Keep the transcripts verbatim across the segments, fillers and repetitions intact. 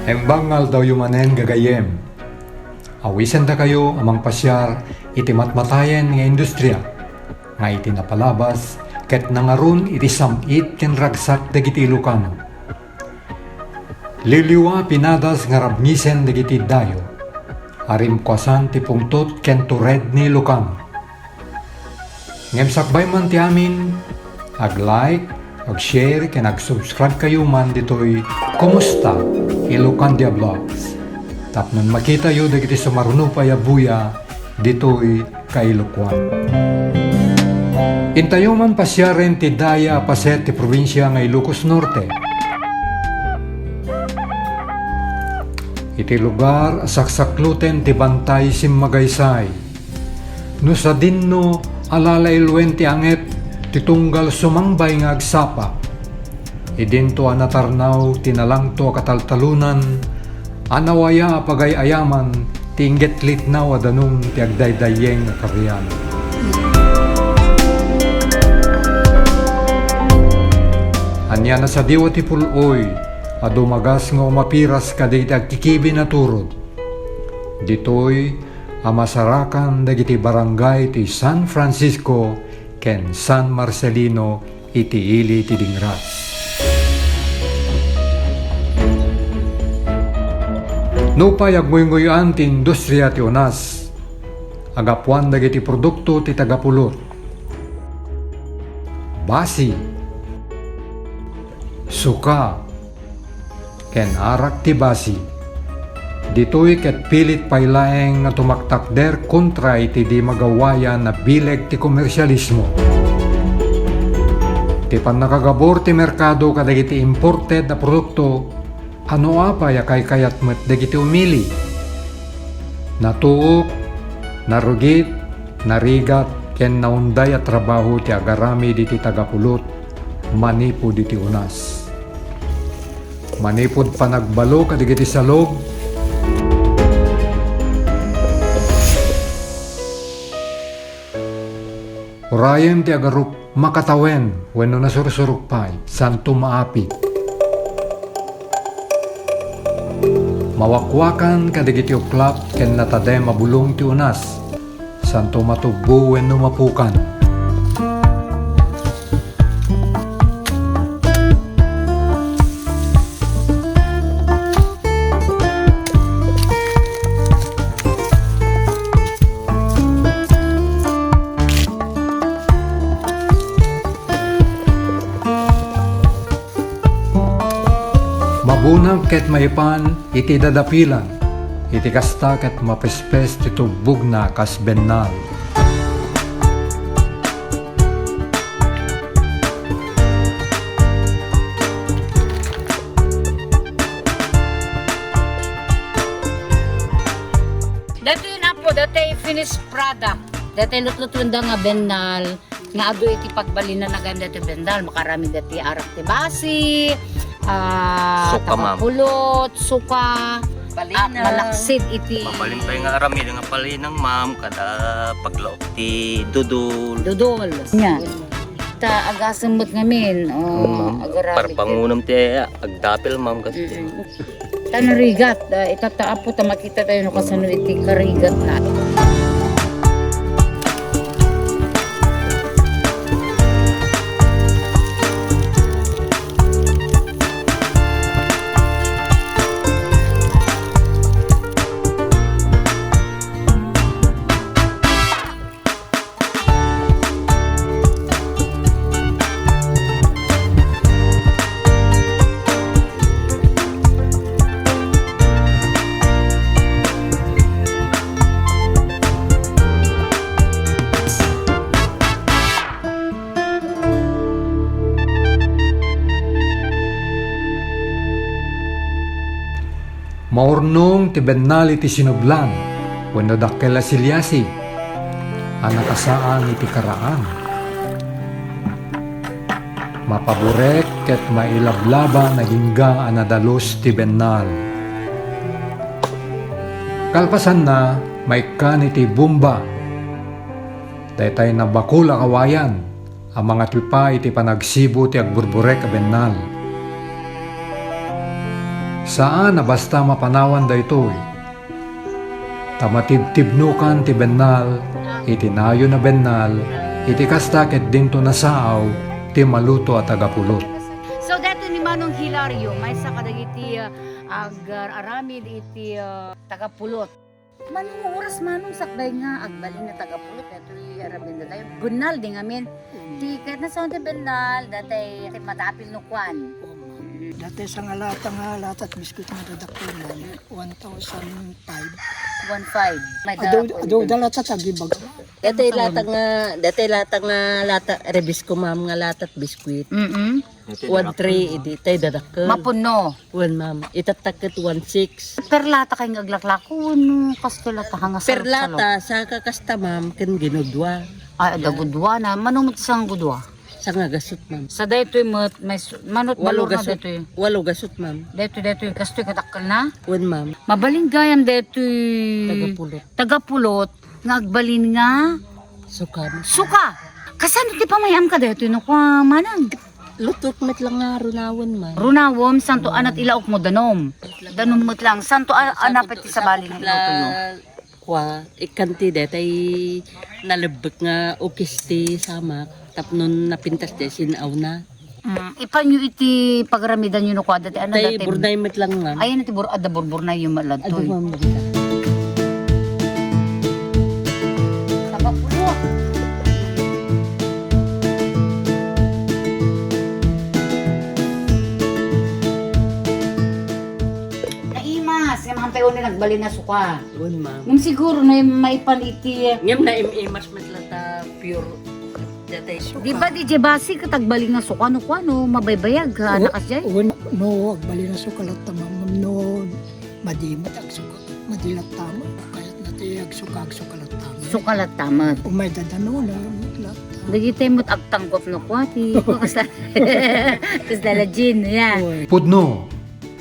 Imbag nga aldawyo manen, gagayyem. Awisendakayo a mangpasiar iti matmatayen nga industria nga iti napalabas ket nangarun iti sam-it ken ragsak dagiti Ilocano. Liwliwa pinadas nga rabngisen dagiti dayo a rimkuasan ti pungtot ken tured ni Ilocano. Ngem sakbay man ti amin, ag-like, ag-share, ken ag-subscribe kayo man ditoy Kumusta, Ilocandia Vlogs, tapno makitayo dagiti sumaruno pay a buya ditoy Kailokuan. Intayo man pasiaren ti daya a paset ti probinsia nga Ilocos Norte. Iti lugar a saksakloten ti Bantay Simmagaysay, no sadinno a lalailuen ti anget ti tunggal sumangbay nga agsapa, idinto a natarnaw ti nalangto a kataltalonan a nawaya a pagay-ayaman ti inggetlitnaw a danum ti agdaydayyeng a Karian. Ania nasadiwa ti pul-oy a dumagas nga umapiras kadagiti agkikibi a turod. Ditoy a masarakan dagiti barangay ti San Francisco ken San Marcelino iti ili ti Dingras. Nupay agnguynguy-an ti industria ti unas, agapuan dagiti produkto ti tagapulot. Basi, suka, ken arak ti basi. Ditoy ket pilit pay laeng nga tumaktakder kontra iti di magawayan a bileg ti komersialismo. Ti pannakagabur ti merkado kadagiti imported a produkto, ano apay a kaykayat met dagiti umili? Natuok, narugit, narigat, ken naunday a trabaho ti agaramid iti tagapulot manipud iti unas. Manipud panagbalo kadagiti salog, urayen ti agarup makatawen wenno nasursurok pay, santo maapit. Mawakwakan kadagiti uklap ken natadem a bulong ti unas, santo matubbo wenno mapukan. Mabunag ket maipan iti dadapilan, iti kasta ket mapespes ti tubbogna kas bennal. Dati, napo, dati finished product. Dati lutlutuenda nga bennal. Nga adu iti pagbalin na nagayam daytoy bennal, makaramid dati arak ti basi, ah, suka, ma'am. Tagapulot, suka, balina. Ah, malaksid iti. Mabalin pay nga aramid nga balinang, ma'am, kada paglaok ti dudol. Dudol. Nya. Ta agasem met ngamin, oh, mm, ma'am. Agaramid. Parpangunem ti agdapel, ma'am, kasi. Mm-mm. Ta narigat, ah, itataap ta makita tayo no kasano iti karigat na. Maurnong ti bennal iti sinublan wenno dakkel a siliasi a nakasaan iti karaan. Mapaburek ket mailablaban agingga a nadalus ti bennal. Kalpasanna, maikkan iti bomba. Daytay nabakol a kawayan a mangatipay iti panagsibo ti agburburek a bennal. Saan a basta mapanawan daytoy, ta matibtibnokan ti bennal iti nayon a bennal, iti kasta ket dinto nasaaw ti maluto a tagapulot. So, daytoy ni Manong Hilario, maysa kadagiti, ah, ag-aramid iti, ah, tagapulot. Manong oras, Manong, sakbay nga agbalin nga tagapulot, daytoy aramidentayo. Bennal di ngamin. Mm. Ti, ket nasaan ti bennal, daytoy ti madapil no kuan. Oo, ma'am. Daytoy sa nga lata nga latat biskuit nga dadakkel, ma'am, one thousand five. One five. May Adu, dapil. Adu, da latat agibag. Daytoy lata nga, daytoy lata nga lata, rebis ko, ma'am, nga latat biskuit. Mm-mm. One three, idi, tay dadakkel. Mapunno. Wen, ma'am. Itattak ket one six. Per lata kay nga aglaklako, wenno kastoy lata nga per lata, saka kasta, ma'am, ken ginudua. Ay, adda gudua na. Mano met sang gudua? Sanga gasut, ma'am. Sa daytoy met, may su-, manot walo balor na gasut, daytoy. Walo gasut, ma'am. Daytoy, daytoy, kastoy kadakkel na? Wen, ma'am. Mabalin gayam daytoy. Tagapulot. Tagapulot. Nga agbalin nga suka. Suka. Kasano ti pamayam ka daytoy no kua, Manang? Lutok met lang nga runawen, ma'am. Runawem, santo anat ilaok mo danom. Danom met lang. Santo a-, anapet ti sabali nga iluto yo. Kua, ikkan ti detay nalebbek nga ukis ti samak. Tapno napintas ti sin-awna. Mm, ipanyo iti pagaramidanyo no kuada ti ano. Tay dati burnay met lang, ma'am. Ayan ti bur-, adda burburnay yung maladtoy. Adu, ma'am, dita. Sabak ulo. Naimas, nga mahampay uno nagbalin na suka. Wen, ma'am. Ngem siguro na maipan iti. Ngem naimas met lang ta pure. Datay suka. Di ba di jay basi ket agbalin nga suka no kuano, mabaybayag, ha, o, nakas jay? O, no, agbalin nga suka latta, ma'am, no, madi met agsuka, madi latta met. Kayat na ti agsuka, agsuka latta met. Suka latta met. Umay dadano, na, latta. Dagiti met agtanggop no kua, ti, kasla, kasla la gin, ya. Oy. Pudno,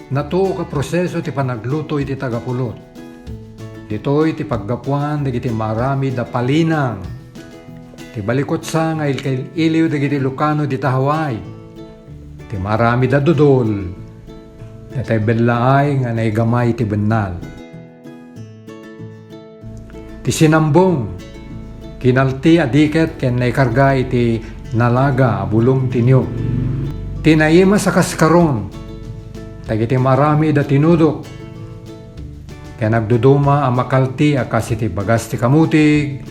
natuok a proseso ti panagluto iti tagapulot. Ditoy ti paggapuan dagiti maaramid a palinang ti balikutsa nga ilkail-iliw dagiti Ilocano dita Hawaii. Ti maaramid a dudol, datay bellaay nga naigamay ti bennal. Ti sinambong, kinalti a diket ken naikarga iti nalaga a bulong ti niyog. Ti naimas a kaskaron, dagiti maaramid a tinudok, ken agduduma a makalti a kas iti bagas ti kamutig,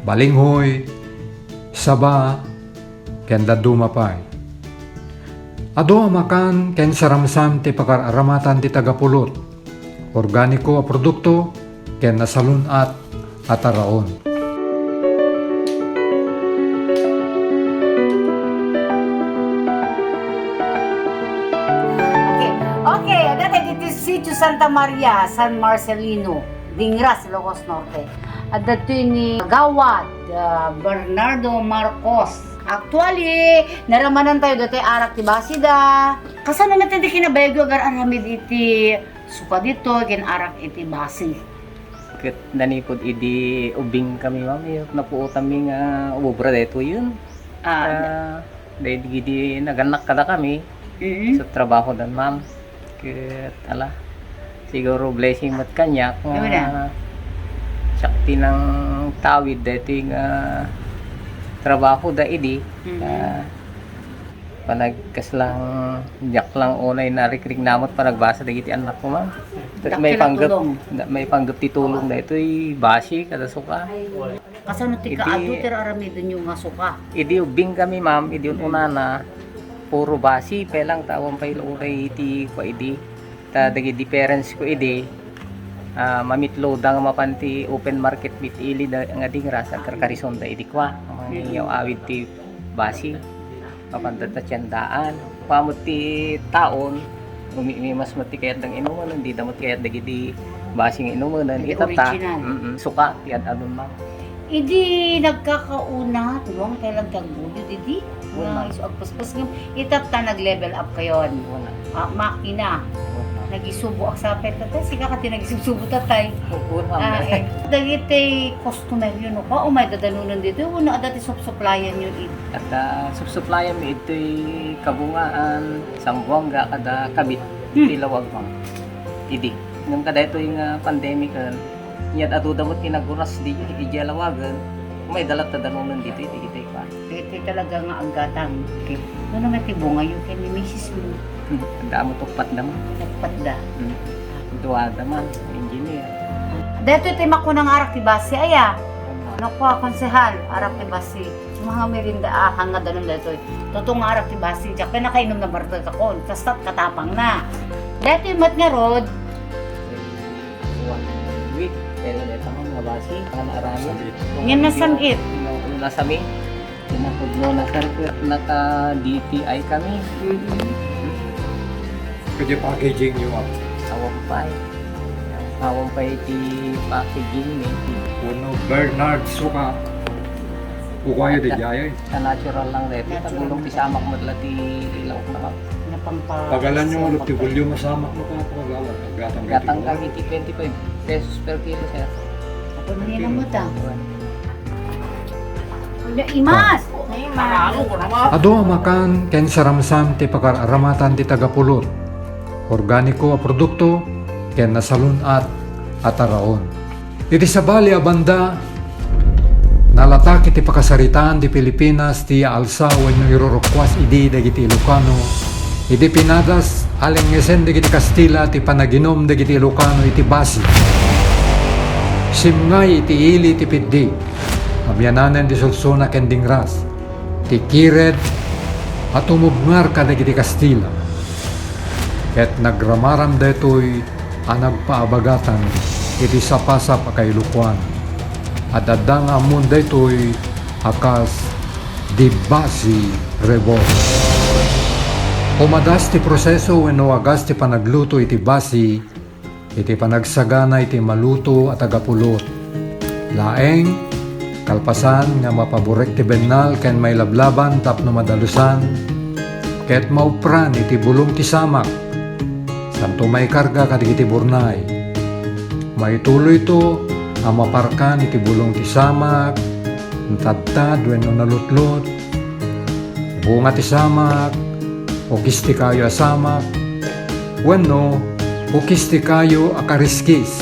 balinghoy, saba, ken dadduma pay. Adu a makan ken saramsam ti pakar-aramatan ti tagapulot, organiko a produkto, ken nasalun-at a taraon. Okay, okay, adda dagiti Sitio Santa Maria, San Marcelino, Dingras, Ilocos Norte. Adda ditoy ni Kagawad, ah, Bernardo Marcos. Actually, naramanantayo ditoy arak ti basida. Kasano met ti kinabayagyo agar-aramid iti suka ditoy, ken arak iti basi? Ket nanipud idi ubing kami, ma'am, eh, napuotanmi nga ubra daytoyen. Ah, ah, daydi idi nagannak kadakami, mm, sa trabahodan, ma'am. Ket, ala, siguro blessing met kaniak nga siak ti nangtawid daytoy nga trabahoda idi. Mm. Ah, Panagkaslang, diak lang unay narikriknamot panagbasa dagiti annakko, ma'am. Dakkel a tulong. Maipanggep, da-, maipanggep ti tulong daytoy basi kada suka. Kasano ti idi kaadu ti aramidennyo nga suka? Idi ubing kami, ma'am, idi un-unana, puro basi pay lang, ta awan pay unay ti kua idi. Ta dagiti parents ko idi, ah, mamitloda nga mapan ti open market met ili da, nga Dingras, agkarkarisonda idi kua. Mangiyaw-awid ti basi. Mapanda ta tiendaan. Kua met ti taon, umimimas met ti kayatda nga inumen, dida met kayat dagiti basi nga inumen. Dagiti itatta, original. Mm-mm, suka ti ad-adun, ma'am. Idi nagkakauna, tulong kay nagkaguyod idi. Wala. Nga isu agpaspas ngem, itatta nag-level up kayon. Wala. Ah, makina. Wala. Nagisubo ak sapay, tatay, sika ka ti nagisubsubo, tatay. Upo, ma'am. Ah, eh. Dagiti customer yo, no, ka, umay dadanonen dito, wenno adda ti supsuplayan yo, eh. At, ah, supsuplayan mi ito'y Kabungaan, Zamboanga, kada Kabit, Hmm. ti lawag, ma'am. Idi. Ngem kadaytoy nga pandemic, ah, nya adu da met ti naguras di, idiay lawagen, umay da latta danonen dito, iti, iti, pa. Iti talaga nga aggatang. Okay. Ano nga ti bunga yo ken ni misis mo? Hmm, damo, uppat da, ma'am. Uppat da. Hmm. Dua da, ma'am, engineer. Daytoy ti makuna nga arak ti basi, aya. Ano ko, konsehal, arak ti basi. Mga merinda, ah, nga danum daytoy. Totoo nga arak ti basi, diak pay nakainom na barta ka kon. Kasta't katapang na. Daytoy met ngarud. One week, pero dayta nga basi, nga naaraman. Nasam-it. Nga nasam-it. Nga, nga nasam-it. Tinapudno na, sir, ket naka-D T I kami. Mm-mm. Kadi packaging yo, ah? Awan pay. Awan pay ti packaging ni. Wenno Bernard Suka. Kukuayo di jay, eh. Natural lang dito. Natural. Tagulong ti samak met la ti ilaw na, ma'am. Napangpa- Pagalan yo, ti volume masamak mo ka, pagalan. Gatang, gatang kami ti twenty-five pesos per kilo, sir. Ako na yun ang utang. Imas! Imas! Adu a makan ken saramsam ti pakaramatan ti taga-Pulot. Organiko a produkto ken nasalun-at a taraon. Iti sabali a banda, nalatak iti pakasaritaan ti Pilipinas ti yaalsa wenno irurukkuas idi dagiti Ilocano. Idi pinadas, alengngesen dagiti Kastila ti panaginum dagiti Ilocano iti basi. Simngay iti ili ti piddi, amiananen ti sulsuna ken dingras, ti kired a tumubngar kadagiti Kastila. Ket nagramaram daytoy a nagpaabagatan iti sapasap a kailokoan. Ad-adda nga ammon daytoy a kas di basi rebor. Umadas ti proseso wenno agas ti panagluto iti basi iti panagsagana iti maluto a taga-Pulot. Laeng, kalpasan nga mapaburek ti bennal ken mailablaban tapno madalusan, ket maupran iti bulong ti samak, santo maikarga kadagiti burnay. Maituloyto a maparkan iti bulong ti samak, natadtad wenno nalutlot, bunga ti samak, ukis ti kayo a samak, wenno ukis ti kayo a kariskis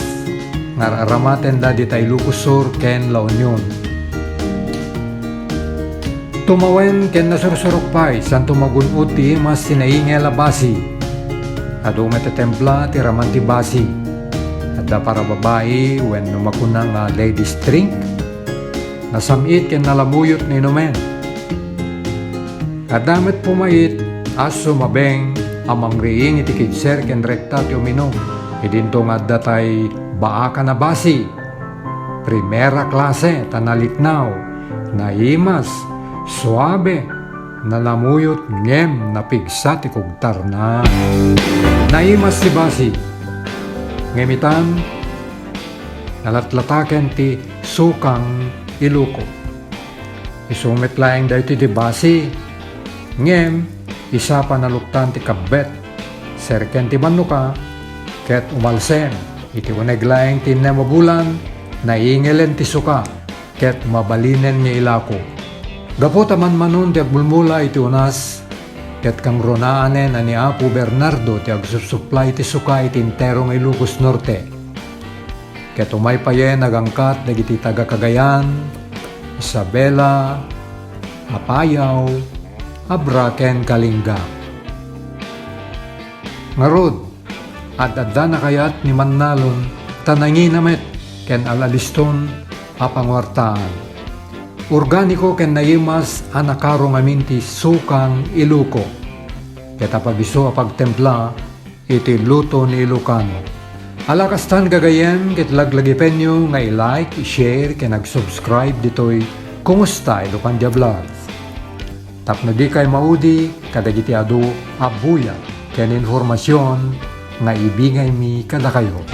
nga ar-aramatenda dita Ilocos Sur ken La Union. Tumawen ken nasursurok pay, santo magun-od ti imas ti naingel a basi. Adu met ti templa ti raman ti basi. Adda para babai wenno makuna nga ladies drink. Nasam-it ken nalamuyot nga inumen. Adda met pumait a sumabeng a mangriing iti kinser ken rekta ti uminum. Idinto nga adda tay baakan a basi. Primera klase ta nalitnaw, naimas, suabe, nalamuyot ngem napigsa ti kugtarna. Naimas ti basi. Ngem itan, nalatlataken ti sukang Iloko. Isu met laeng daytoy ti basi. Ngem, isapa naluktan ti kabbet. Serken ti bannoka, ket umalsem. Iti uneg laeng ti innem a bulan, naingelen ti suka, ket mabalinen nga ilako. Gapu ta manmanon ti agmulmula iti unas, ket kangrunaanen a ni Apo Bernardo ti agsupsuplay ti suka iti entero nga Ilocos Norte. Ket umay payen agangkat dagiti taga-Cagayan, Isabela, Apayao, Abra ken Kalinga. Ngarud, ad-addana kayat ni Mannalon ta nangina met ken al-aliston a panguartaan. Organiko ken naimas a nakaro ngamin ti sukang Iloko. Ket apag-isu a pagtempla, iti luto ni Ilocano. Ala kastan gagayyem ket laglagipenyo nga i-like, i-share, ken ag-subscribe ditoy Kumusta Ilocanda Vlogs. Tapno dikay maudi kadagiti adu a buya ken informasion nga ibingaymi kadakayo.